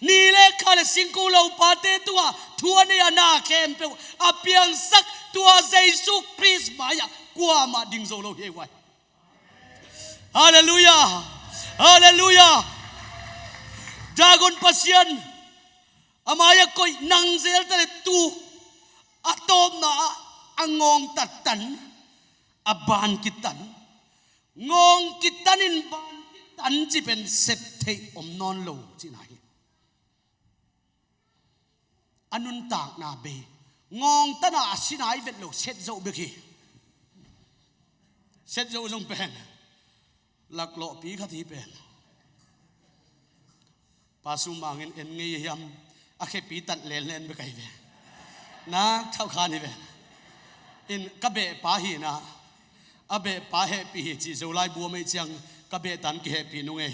ni le kha le singkung lopate tungah thu a nei a, na khempeuh a piangsak tua Jesu Khrist mai-ah kuamah ding zo lo hi ei vai. Halleluiah. Halleluiah. Dragon pasian a mai-ah koih nang zel ta le tuk, a tawpna ah a ngawng tattan, a ban kitan, ngawng kitanin ban kitan cih pen sep theih om nawn lo cihna hi. A nuntakna bei, ngawng tana a sinai vet lo, set zoh bek hi. Set zoh zong pen laklawhpi khat hi pen. Pa Sumang in en ngei hiam, a khepi tat lenlen bek ahi ve. Nak thauh khan hi ve. In ka behpa hi na, a behpa hehpih hi cih Zolai buam ei ciang ka behtan kihehpih nung ei.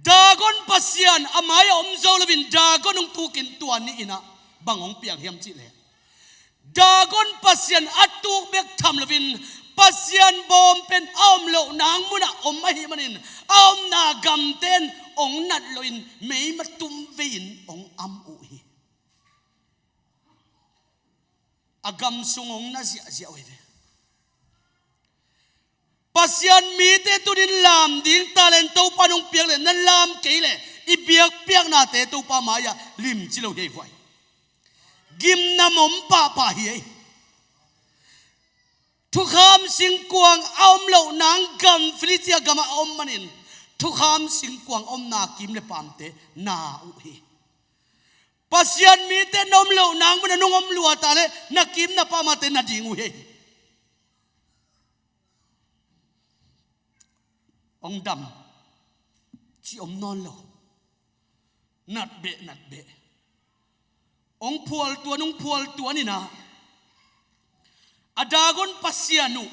Dagon Pasian a mai-ah om zo loin Dagon hong tukin tua ni-in ah bang hong piang hiam cih leh, Dagon Pasian a tuk bek tham loin Pasian bawm pen a om loh nang munah om ahih manin a omna gamten hong nat loin meimatum vei-in hong am uh hi. A gam sung hong na ziahziah uh hi ve. Pasian mite tunin lam ding talent Topa nong piak leh na lam kei leh i biakpiaknate Topa mai-ah limci lo hi ei vuai. Gimnam om pahpah hi ei. Thukham singkuang a om loh nang gam Filistia gamah a om manin thukham singkuang omna kim le pamte na uh hi. Pasian mite na om loh nang munah nong om lua ta leh na kim na pamate na ding uh hi ei. Hong dam cih om nawn lo. Natbeh natbeh, hong phual tuan hong phual tuan in ah a Dagon Pasian uh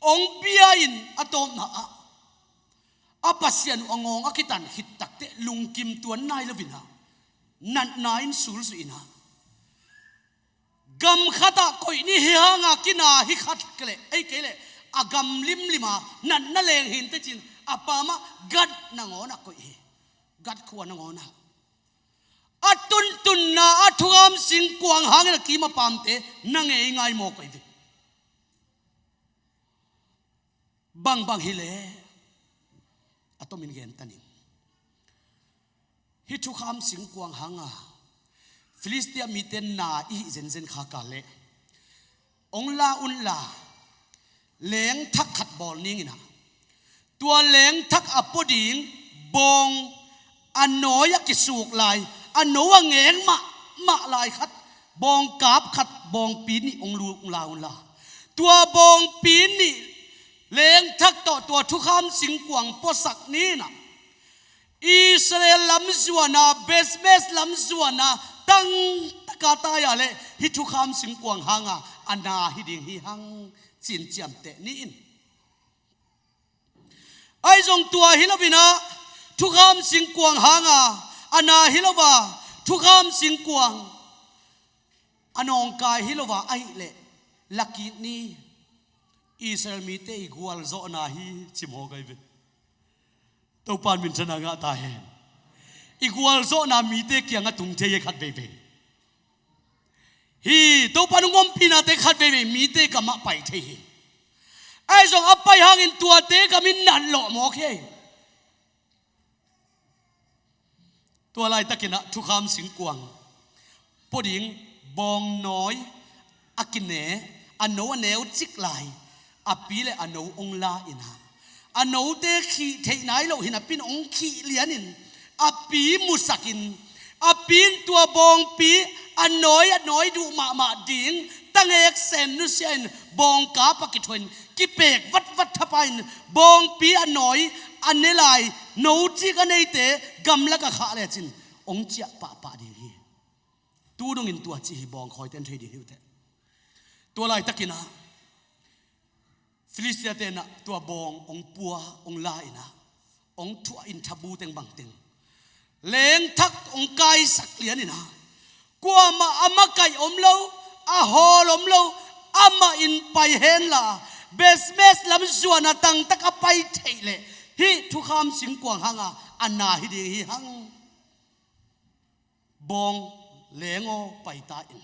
hong bia-in a tawpna ah a Pasian uh a ngawng a kitan khit takteh lungkim tuan nai loin ah natna in sulsuh in ah gam khatah koih ni hi hanga kina hi khat kei leh, ei kei leh a gam limlima natna leng hi inteh ci-in A pamah Gad nangawnah koih hi. Gad khua nangawnah. A tuntunna a thukham singkuang hangin a kim a pamte na ngei ngai maw koih ve. Bangbang hileh a tomin gen tanin. Hih thukham singkuang hanga Filistia mite na i hih zenzen khaka leh ong la unla, lengthak khat bawl ninginah, tua lengthak a pua ding bawng a nawi a kisuk lai, a no a ngeng mahmah lai khat, bawngkap khat, bawngpi nih ong lu-, ong la unla, tua bawngpi nih lengthak tawh tua thukham singkuang puasak ninah, Israel lamzuana, Betsemes lamzuana tangtaka tai-a leh hih thukham singkuang hanga a na hi ding hi hang, ci-in ciamteh ni in. Ahi zong tua hi loinah thukham singkuang hanga a na hi lo a, thukham singkuang a nawngkai hi lo a, ahih leh lakik ni. Israel mite i gualzawhna hi, ci maw koih ve. Topa in minthanna ngah ta hen. I gualzawhna mite kiangah tung thei hi khat veivei. Hi Topa in hong ompihnate khat veivei mite gamah pai thei hi. Ahi zong a pai hangin tuate gam in natlawh mawk hi. Tua laitakinah thukham singkuang pua ding bawng nawi a kine, a no a neu cik lai, a pi le a no ong la inah, a note khih theih nai loh hi napi-in ong khih lianin, a pi musakin, a pi in tua bawngpi a nawi, a nawi duh mahmah ding tangek sen nusia in, bawngkap a kithuahin kipek vatvat thapain, bawngpi a nawi a ne lai, no cik a neite gamlak a khah lecin ong ciah pahpah ding hi. Tu dongin tua ci hi, bawng khawite in thei ding hi uh teh. Tua laitakinah Filistia tenah tua bawng ong pua, ong la inah, ong thuah in thabu teng bangteng lengthak ong kaisak lian inah, kuamah a makaih om lo, a hawl om lo, amah in pai henla, Betsemes lamzuana tangtak a pai theih leh hih thukham singkuang hanga a na hi ding hi hang. Bawng leng aw pai ta in,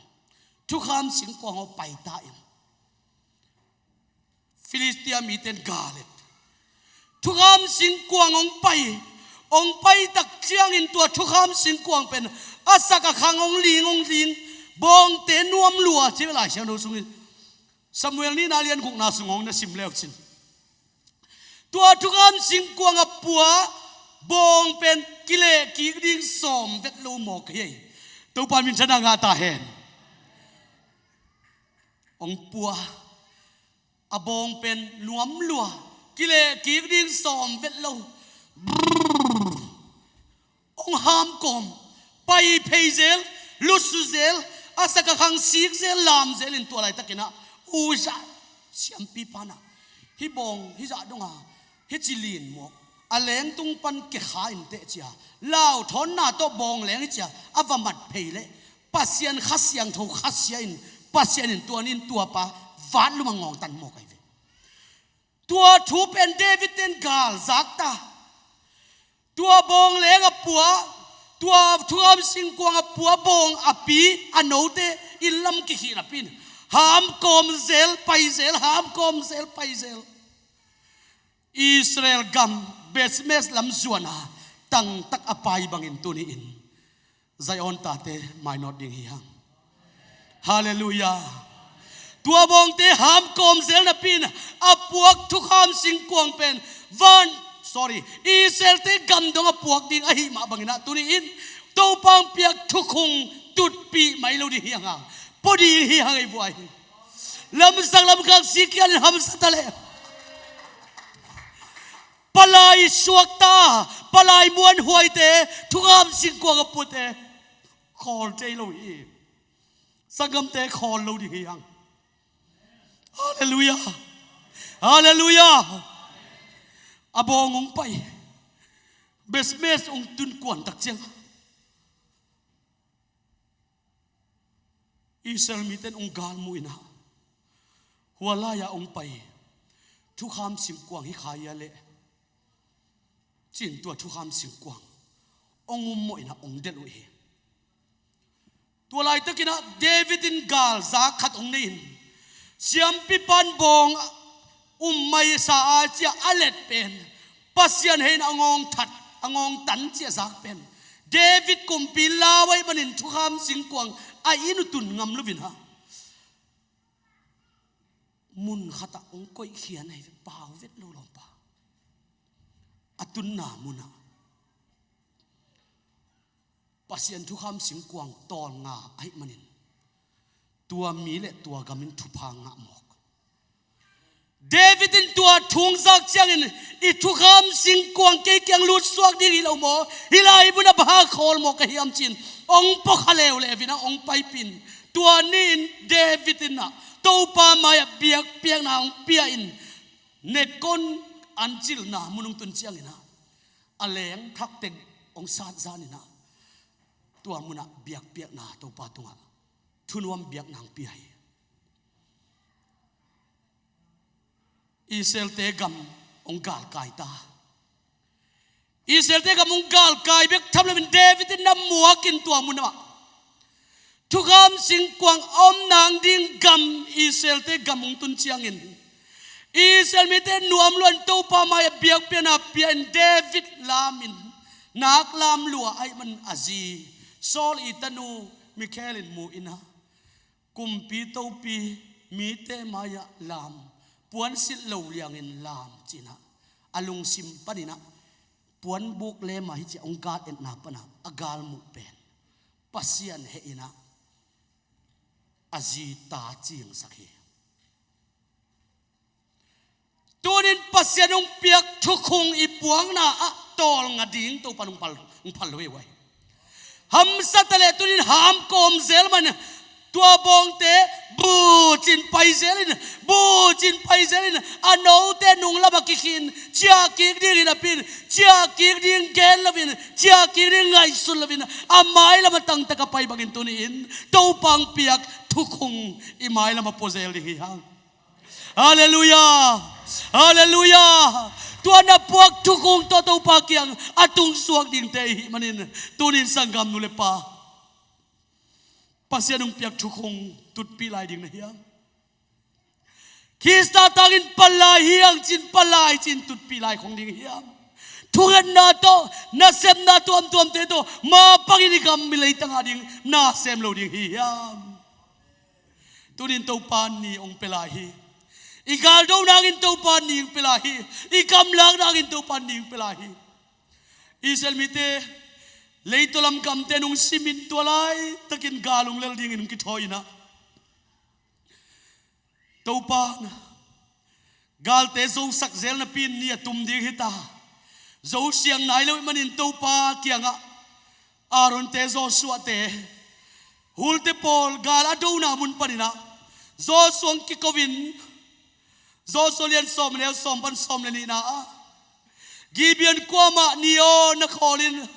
thukham singkuang aw pai ta in. Filistia mite in gal et. Thukham singkuang ong pai, ong pai tak ciangin tua thukham singkuang pen a sak a khang ong ling, ong ling, bawngte nuam lua ci Lai Siangtho sungin. Samuel nihna lian gukna sung ong na sim leucin, tua thukham singkuang a pua bawng pen kileh kik ding sawm vet lo mawk hi. Topa minthanna ngah ta hen. Ong pua, a bawng pen nuam lua, kileh kik ding sawm vet lo. Brrr. Ong hamkawm, pai phei zel, lusu zel, a sak a khang sik zel, lam zel in tua laitakinah, u zah siampi panah, hih bawng hih zah donga hih ci lin mawk, a lengtung pan kekha in teh cia, lau thawnna tawh bawng leng hi cia a va mat phei leh Pasian Kha Siangtho khasia in, Pasian in tua ni in tua pa vat lum a ngawngtan mawk ahi ve. Tua thu pen David ten gal zak ta. Tua bawng leng a pua, tua thukham singkuang a pua bawng a pi a note inn lam kikhih napi-in, hamkawm zel pai zel, hamkawm zel pai zel. Israel gam Betsemes lam zuana tangtak a pai bangin tuni-in Zion tate mainawt ding hi hang. Halleluiah. Tua bawngte hamkawm zel napi-in a puak thukham singkuang pen van, sorry, Israelte gam dong a puak ding ahih mah banginah tuni-in Topa hong piak thukhung tutpih mai lo ding hi hang a, pua ding hi hang ei buai hi. Lamsak lamkhak sikial in hamsa ta leh palai suakta, palai muanhuaite, thukham singkuang a puate khawl thei lo hi. Sanggamte khawl lo ding hi hang. Halleluiah. Halleluiah. A bawng hong pai, Betsemes hong tun kuan tak ciang Israel mite in hong galmuh inah, hua lai-ah hong pai thukham singkuang hi kha hia leh ci-in tua thukham singkuang hong ummawh in ah hong delh uh hi. Tua laitakin ah David in galzak khat hong nei in, siampi pan bawng um mai sa a ci-a a let pen, Pasian hei in a ngawng that, a ngawng tan ci-a zak pen, David kumpi lau ahih manin thukham singkuang a inn uh tun ngam lo in ah, mun khatah hong koihkhia na hi ve, pau vet lo lawmpa. A tunna munah Pasian thukham singkuang tawlnga ahih manin tua mi le tua gam in thupha ngah mawk. David in tua thu hong zak ciangin, "I thukham singkuang kei kiang lutsuak ding hi lo maw? Hih lai munah bang hang khawl mawk ka hiam?" ci-in hong puakha leuleu in ah hong paipih in, tua ni-in David in ah Topa mai-ah biakpiakna hong pia in, nekon an cilna mun hong tun ciangin ah a leng thak teng hong sat zan in ah tua munah biakpiakna, Topa tungah thunuam biakna hong pia hi. Israelte gam hong galkai ta. Israelte gam hong galkai bek tham loin David in na muak in tua munah thukham singkuang a om nang ding gam, Israelte gam hong tun ciangin Israel mite nuam luain Topa mai-ah biakpiakna pia in David lam in, nak lam lua ahih man a zi Saul i tanu Mikhal in mu in ah, "Kumpi topi, mite mai-ah lam, puansilh lo liangin lam," ci-in ah a lungsim panin ah puanbuk lema hi ci-a hong gal etna panah a galmuh pen Pasian heh in ah a zi ta cingsak hi. Tunin Pasian hong piak thukhung i puakna ah tawlnga ding Topa hong phal, hong phal lo hi uh ahi. Hamsa ta leh tunin ham kawm zel man, tua bawngte bu cin pai zel in, bu cin pai zel in, a note nung lamah kikhin, ciah kik dingin a pin, ciah kik ding gen loin, ciah kik ding ngaihsun loin, a mailam a tangtak a pai bangin tuni-in Topa hong piak thukhung i mailam a pua zel ding hi hang. Halleluiah! Halleluiah! Tua na puak thukhung tawh Topa kiang a tungsuak dingte i hih manin, tunin sanggam nu le pa, Pasian hong piak thukhung tutpih lai ding na hiam? Khrista tangin palai hiang cin, palai cin tutpih lai khong ding hiam? Thungetna tawh, nasepna tuamtuamte tawh mapangin i gam i leitang a ding na sem lo ding hi hiam? Tunin Topa ni hong pia lai hi. I galdo nangin Topa ni hong pia lai hi. I gamlak nangin Topa ni hong pia lai hi. Israel mite leitaw lam gamte nung simin tua laitakin gal hong lel dingin hong kithawi in ah, Topa, galte zosak zel napi-in ni a tum ding hi ta. Zo siang nai lo ahih manin Topa kiangah Aaronte, Joshuate, hulte pawl gal a dona mun panin ah Joshua hong kiko in, Joshua lian sawm, neu sawm pan sawm le nihna ah, Gibeon kuamah ni aw na khawl in,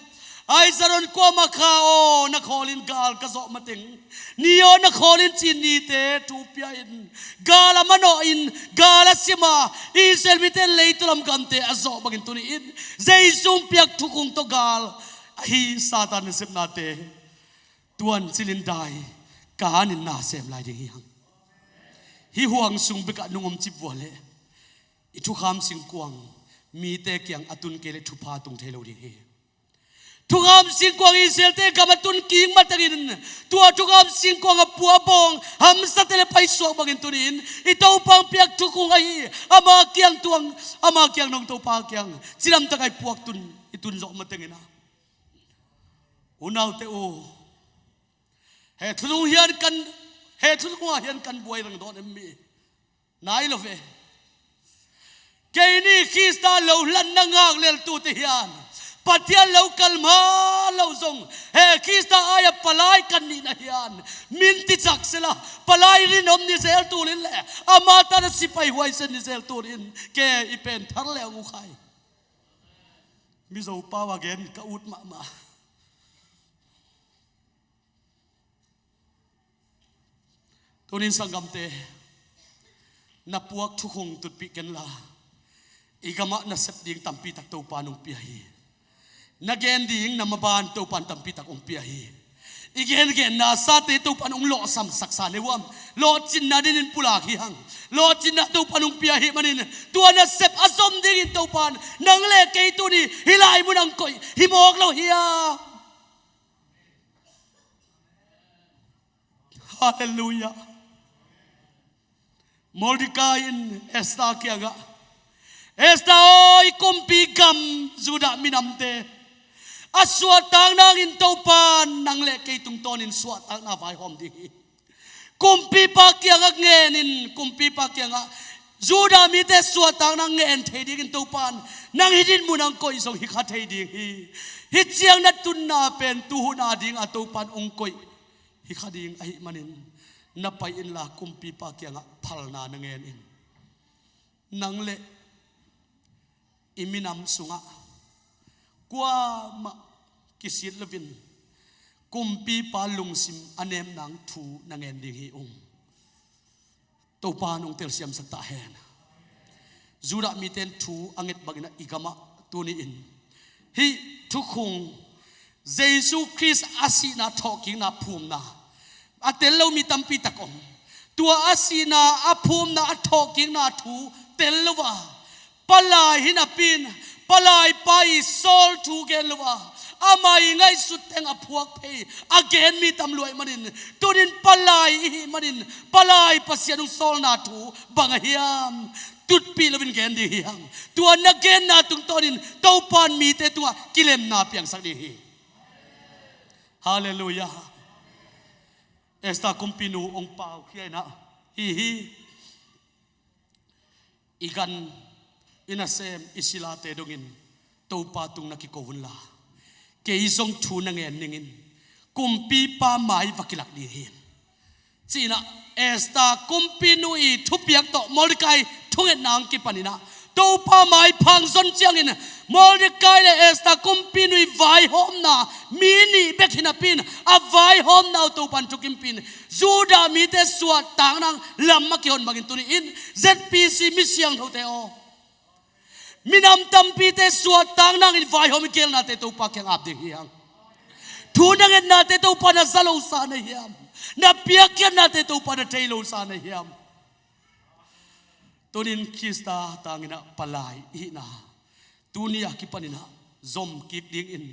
Aijalon kuamah kha aw na khawl in, gal ka zawh mateng ni aw na khawl in, ci-in nite thu pia in, gal a manawh in, gal a sim a, Israel mite leitaw lam gamte a zawh bangin tuni-in Jesu hong piak thukhung tawh gal ahi Satan nasepnate tuancil in dai kanin na sem lai ding hi hang. Hih huang sung bekah nong om cip vua leh i thukham singkuang mite kiang a tun kei leh thupha tung thei lo ding hi. Thukham singkuang Israelte gam a tun kik matengin tua thukham singkuang a pua bawng hamsate le paisuak bangin tuni-in i Topa hong piak thukhung ahi, ama kiang tuang, ama kiang nong Topa kiang cidamtak a i puak tun, i tun zawh matengin ah, unaute uh, he thunung hian kan, he thunung ah hian kan buai rang dawn em mi? Nai lo ve. Kei ni Khrista lo hlanna ngak leltute hian Pathian lo kalma lo zong he Khrista ai-a palai kan nihna hian min ticak sela, palai rinum ni zel tul in le ama tana sipai huaisen ni zel tul in ke i pen thar le hong uh khai. Mizo pau a gen ka ut mahmah. Tunin sanggamte, na puak thukhung tutpih kenla, I gamah na sep ding tampi tak Topa in hong pia hi. Na gen ding na maban Topa in tampi tak hong pia hi. I gengenna sate Topa in hong lawhsam saksa ne uam. Lawhcinna dingin pulak hi hang. Lawhcinna Topa in hong pia hi manin, tua na sep a zom dingin Topa in nang le kei tuni hih lai mun ah hong koih hi mawk lo hiam? Halleluiah. Mordekai in Esther kiangah, "Esther aw, i kumpi gam Judah minamte a suahtak nangin Topa in nang le kei tungtawnin suahtakna vaihawm ding hi. Kumpipa kiangah ngenin, kumpipa kiangah Judah mite suahtakna ngen thei dingin Topa in nang hih dinmun ah hong koih zong hi kha thei ding hi. Hih ciang na tunna pen tuhun a dingah Topa in hong koih hi kha ding ahih manin, na pai inla kumpipa kiangah phalna na ngen in. Nang le i minam sungah kuamah kisit loin kumpipa lungsim a nemna thu na ngen ding hi ung." Topa in hong telsiamsak ta hen. Judah mite in thu a nget bangin ah i gamah tuni-in hih thukhun, Jesu Khrist a sihna thawhkikna phumna a tel lo mi tampi tak om. Tua a sihna a phumna a thawhkikna thu tel lo a, palai hi napi-in, palaipa i sawl thu gen lo a, ama i ngaihsut teng a phuak phei a gen mi tam lua ahih manin, tunin palai i hih manin, palai Pasian hong sawlna thu bang a hiam? Tutpih loin gen ding hi hang. Tua na genna tungtawnin Topa in mite tungah kilemna piangsak ding hi. Halleluiah. Esther kumpinu hong pau khia in ah, "Hi hi, i gan i nasem i silate dongin Topa tung na kiko unla, kei zong thu na ngen ningin kumpipa mai va kilak ding hi," ci-in ah Esther kumpinu i thupiak tawh Mordekai thungetna hong kipan in ah, Topa maipha hong zon ciangin Mordekai le Esther kumpinu i vaihawmna mi nih bek hi napi-in, a vaihawmna uh Topa in thukimpih in, Judah mite suahtakna lam a kihon bangin tuni-in Z P C mi siangthote aw, minam tampite suahtakna in vaihawm i geelnate Topa kiang ap ding hi hang. Thu na ngetnate Topa na za losa na hiam? Na piakkhiatnate Topa na thei losa na hiam? Tunin Khrista tangin ah palai i hihna tuni a kipanin ah zom kik dingin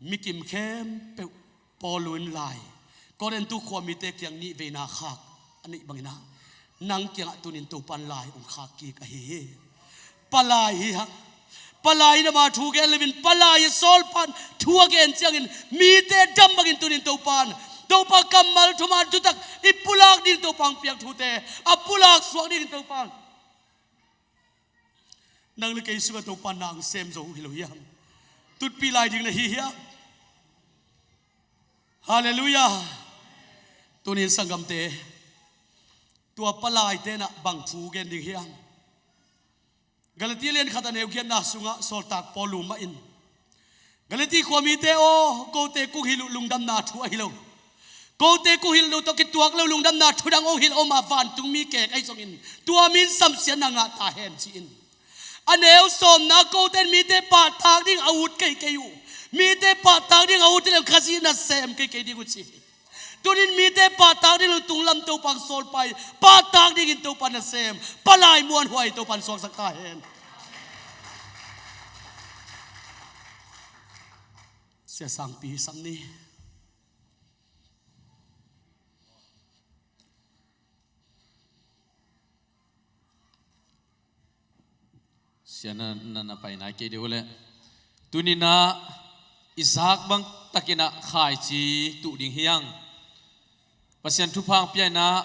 mikim khempeuh Paul in lai Korintu khuamite kiang nih veina khak a neih bangin ah, nang kiangah tunin Topa in lai hong khak kik ahi hi. Palai hi hang. Palai in ama thu gen loin, palai a sawlpa in thu a gen ciangin mite dam bangin tunin Topa in, Topa kammal thuman thutak i pulak ding Topa hong piak thute a pulak suak dingin Topa in nang le kei sungah Topa in na hong sem zo uh hi lo hiam? Tutpih lai ding na hi hiam? Halleluiah. Tunin sanggamte, tua palaite in ah bang thu gen ding hiam? Galati lian khat a neu giatna sungah sawltak Paul lum mah in, "Galati khuamite aw, kote kong hilh uh lungdamna thu ahi lo. Kote kong hilh lo tawh kituak lo lungdamna thu dang hong hilh a om a, vantungmi keek ahi zongin tua mi in samsiatna ngah ta hen," ci-in. A neu sawmna, "Kote in mite pahtak ding a ut kei kei uh. Mite pahtak ding a ut hi leh Khazih nasem kei kei ding uh," ci. Tunin mite pahtak ding lo tunglam Topa hong sawlpa hi, pahtak dingin Topa nasem palai muanhuai Topa in suaksak ta hen. Sia Sangpi sam ni. Sia na, na, na pai nai kei deuh leh. Tuninah i zak bang takinah khaici tuh ding hiang. Pasian thupha hong pia inah